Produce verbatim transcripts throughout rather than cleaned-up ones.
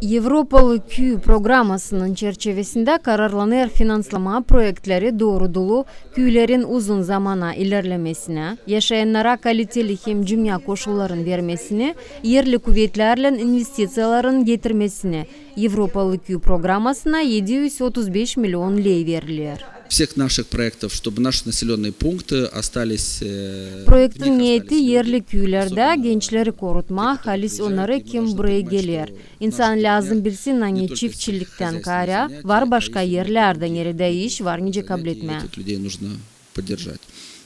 Evropalı küüy programasının çerçevesindä kararlanêr finanslamaa proektleri doorudulu küülerin uzun zamana ilerlemesinä, yaşayannara kaliteli hem cümnä koşulların vermesinä, erli kuvetlärlän investiţiyaların getirmesinä. Evropalı küüy programasına edi üz otuz beş million ley veriler. Всех наших проектов, чтобы наши населённые пункты остались, э, Proektin neeti erli küülerdä gençleri korutmaa, halis onnarı, kim burayı geler. İnsan lääzım bilsin, ani çiftçiliktän kaarä var başka erlär dä, neredä iş var nicä kabletmää. Этих людей нужно поддержать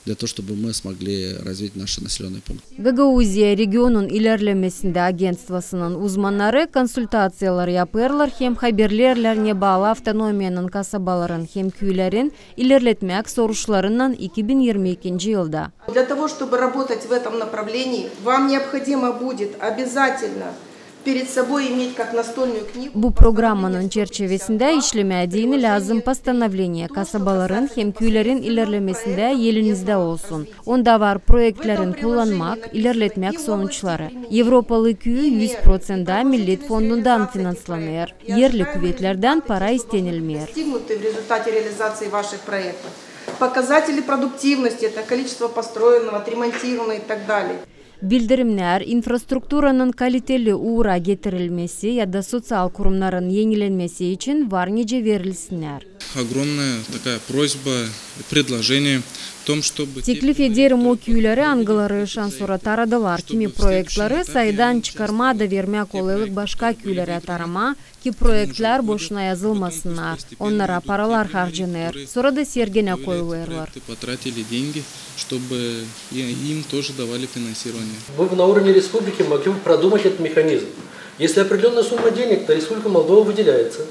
для того, чтобы мы смогли развить наши населённые пункты. Gagauziya regionun ilerlemesindä agentstvasının uzmannarı konsultaţiyalar yapêrlar hem haberleerlär, ne baalı avtonomiyanın kasabaların hem küülerin ilerletmäk soruşlarınnan iki bin irmi ikinci yılda. Для того, чтобы работать в этом направлении, вам необходимо будет обязательно перед собой иметь как настольную книгу. Bu programmanın çerçevesindä işlemää deyni lääzım постановление kasabaların hem küülerin ilerlemesindä elinizdä olsun. Onda var proektlerin kullanmak, ilerletmäk sonuçları. Evropalı küüy üz proţentä millet fondundan finanslanêr. Erli kuvetlerdän para istenilmeer. Достигнуты в результате реализации ваших проектов. Показатели продуктивности, это количество построенного, отремонтированного и так далее. Bildirimnär, infrastrukturanın kaliteli uura getirilmesi ya da soţial kurumnarın engilenmesi için var nicä verilsinnär. Огромная такая просьба, предложение в том, чтобы те... Teklif ederim o küüleri, angıları şansora taradılar kimi proektleri, sayıdan çıkarmaa da vermää kolaylık başka küülerä taramaa, ki proektlär boşuna yazılmasınnar, onnara paralar harcanêr, sora da sergilää koyulêrlar. Потратили деньги, чтобы и им тоже давали финансирование. Мы бы на уровне республики могли бы продумать этот механизм. Если определённая сумма денег, то Республика Молдова выделяется.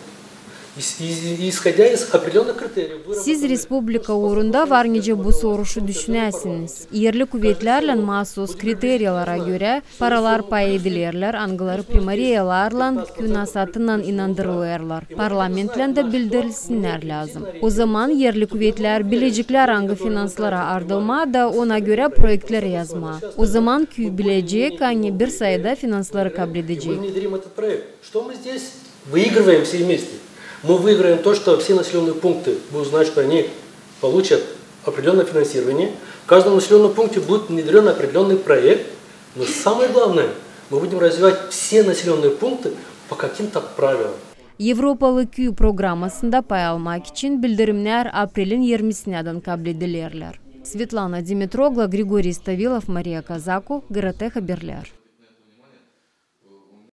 Ис-, ис-, исходя из определённых критериев, вы... Siz respublika uurunda var nicä bu soruşu düşünäsiniz. Erli kuvetlärlän maasuz kriteriyalara görä paralar pay edilerlär, angıları primareyalarlan küünasaatından inandırılêrlar. Parlamentlän dä bildirilsinnär lääzım. O zaman erli kuvetlär bileceklär, angı finanslara ardılmaa da ona görä proektleri yazmaa. O zaman küü bilecek, ani bir sayıda finansları kabledecek. Мы внедрим этот проект. Что мы здесь выигрываем все вместе? Мы выигрываем то, что все населённые пункты будут знать, что они получат определённое финансирование. В каждом населённом пункте будет внедрён определённый проект. Но самое главное, мы будем развивать все населённые пункты по каким-то правилам. Evropalı küüy programmasında pay almak için bildirimnär aprelin irmisinädän kabledilerlär. Svetlana Dimitroglu, Grigoriy Stavilov, Mariya Kazaku, GRT Haberlär.